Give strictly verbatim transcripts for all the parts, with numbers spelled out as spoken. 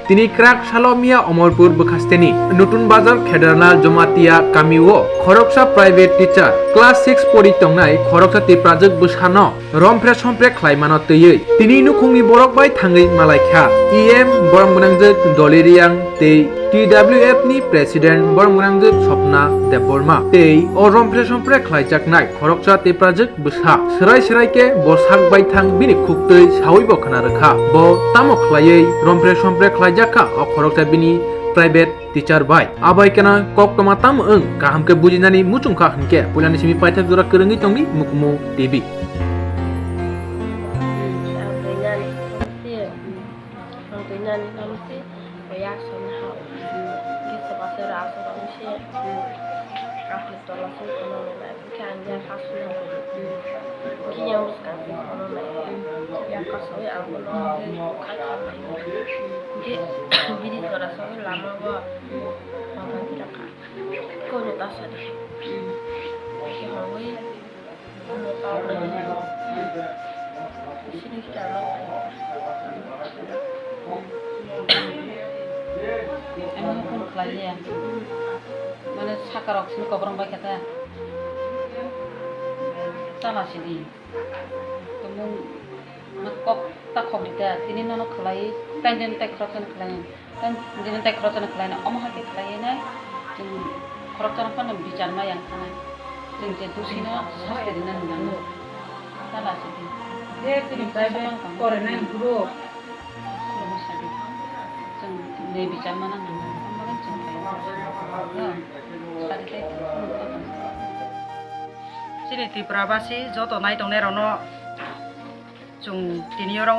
Tini kwrak salo miya Omorpur bwkhasteni Nutun Bazar Khedarnal Jomatia kamio khoroksa private teacher class six pori tongnai khoroksa Tiprajwk bwsano rompre sompre khlaimano twiwi tini nukhungni borok bai thangwi malaikha. E M borom gwnangjwk Doli Riyang tei T W F ni president borom gwnangjwk Swapna Debbarma tei o rompre sompre khlaijaknai khoroksa Tiprajwk bwsa. Swrai swrai khe bo sak baithang bini khuktwi sawi bo khna rwkha. Bo tamo khlaiwi rompre sompre khlaijak kha o khoroksa bini private teacher bai? Abai kheno koktwma tamo wng kaham khe bujinani muchung kha hinkhe puilani simi paithak jora kwrwngwi tongdi Mukumu T V. Ang twi nani kamo se, ang twi nani kamo se, o yak song ha. Kisa basa ra aswk ang se, kaham tola song kono nai, khe ang yak aswk na. Khe yang bwskang se kono nai, yak aswk ang kono nai, khai khai nai. Khe bini jora song lama bo, mama kira kha. Kono ta sa de. Khe hongwi. Ano phone khlai ya. Mane saka rok sini kokrong bai kha ta. Tala sidi. Tumung kok ta khok di ta. Tini nono khlai. Tain den tai khorok jan khlai. Tei bini tei khoroksa no khlai na, omo hai khe khlai nai, chwng khoroksa no phano bichar ma yang thanai, chwng je dusi no sasti rina hinwi. Tala sidi. Je chini private pore nai guro. Chwng ne bichar ma nang nang, omo bai chwng khlai. Sadi tei. Chini Tripura basi joto nai tongnai rok no. Chwng tini oro o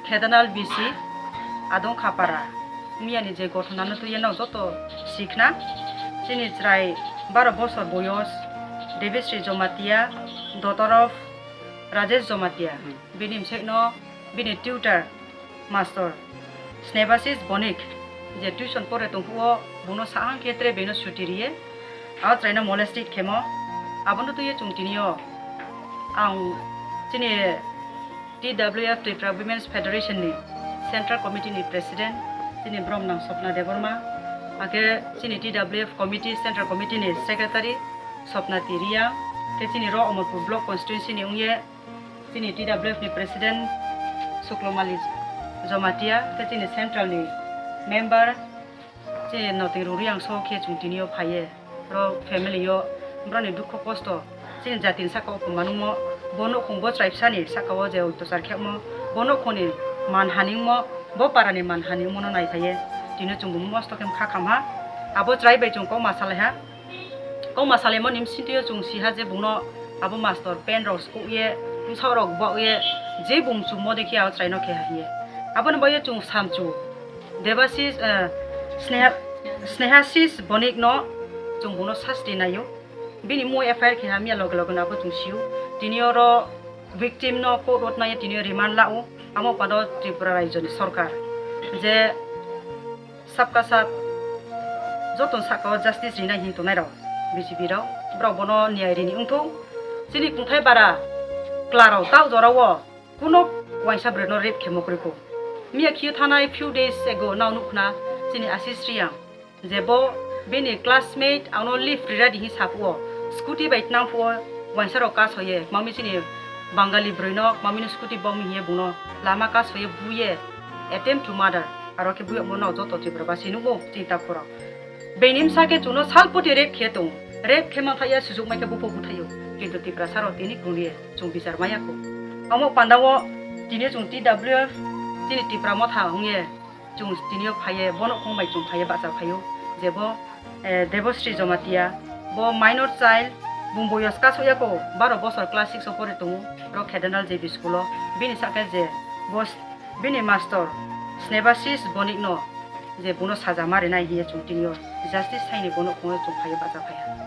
Khedanal B C Adong Khapara miyani je gothona no twiwi no joto sikhna. Chini chwrai baro bosor boyos Debesri Jomatia, daughter of Rajesh Jomatia. Hmm. Bini bwsai no bini tutor master Snebasis Bonik je tuition pore tongphuru, bono sahang khe tre beno suti riye. Abo chwraino molested khemo. Abono twiwi chwng tinio ang chini T W F Tripura Women's Federation ni Central Committee ni President chini borom nang Swapna Debbarma, hakhe chini T W F Committee, Central Committee ni Secretary Swapna Tiriya, khe chini ro Omorpur Block Constituency ni wngye chini T W F ni President Suklomali Jomatia, khe chini Central ni member, chini Noting Ruriang so khe chwng tini o phaiye. Ro family o boroni dukho kosto, chini jatini saka o manwngmo, bo nukhung bo chwrai bwsani saka o je oitosar khemo, bo nukhungni man haningmo, bo parani man haningmo no naiphaiye. Tini o chwng bo mosto khe kha khamha, abo chwrai bai chwng kokma salaiha. Kokma salaimani bisingtwi o chwng siha je bungno abo mastor pen rok sukye, bwsarok bokye, je bung chummo dekhe abo chwraino khe ha hiye. Aboni bagwi chwng samchu Debasis, eh, Sneha, Snehasis Bonikno chwng bungno sasti naio. Bini mui F I R khe hamya loge loge no abo chwng sio. Tini oro victim no court o twnai tini o remand lao. Amo pano Tripura rajyo ni sorkar je sabka sab joto saka o justice rinai hin tongnai rok B J P rok, borok bono niyai rini wngthung. Chini kungthai bara klarok tao jorao kuno waisa bwrwi no rape khemo kwrwi kho. Miya khiyo thanai few days ago nao nukhna chini Ashish Riyang je bo bini classmate ano lift rira di hin sapuo, scooty bai tnang phuo waisa rok kasoye mami chini Bangali bwrwi no mami no scooty bomwi hiye bungno lama kasoye buye attempt to murder. Aro khe buyokno no joto Tripura basi nugo chini takhorok. Bini bwsa khe chwngno salphuti rape khe tongo. Rape khe manthaia sujuk mai khe bupho buthaio. Kintu Tiprasa rok tini kungriye chwng bichar maya kho. Omo pandao tini chwng T W F chini Tipra motha wngye chwng tini o phaiye, bono khong bai chwng phaiye bacha phaio. Je bo, eh, Debosri Jomatia, bo minor child, bung boyos kasoya kho, baro bosor class six o pore tongo, ro Khedanal J B school o. Bini sakhe je bo Bini mastor Snebasis Bonikno je bono saja ma rinai hiye chwng tini o justice saini bono khongo chwng phaiyo bacha phaiya.